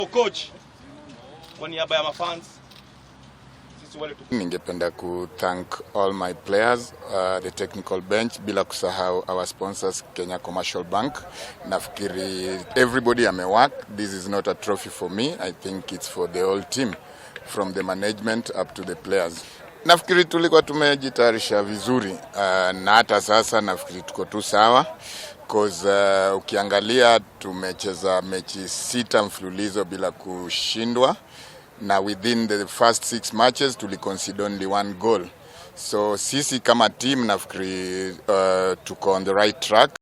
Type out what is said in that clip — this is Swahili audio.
Coach, kwa niaba ya mafans sisi wale tu Ningependa ku thank all my players, the technical bench, bila kusahau our sponsors, Kenya Commercial Bank. Nafikiri everybody amework. This is not a trophy for me. I think it's for the whole team, from the management up to the players. Nafikiri tulikuwa tumejitayarisha vizuri, na hata sasa nafikiri tuko tu sawa, 'cause ukiangalia tumecheza mechi sita mfululizo bila kushindwa, na within the first six matches tuliconcede only one goal. So sisi kama team nafikiri tuko on the right track.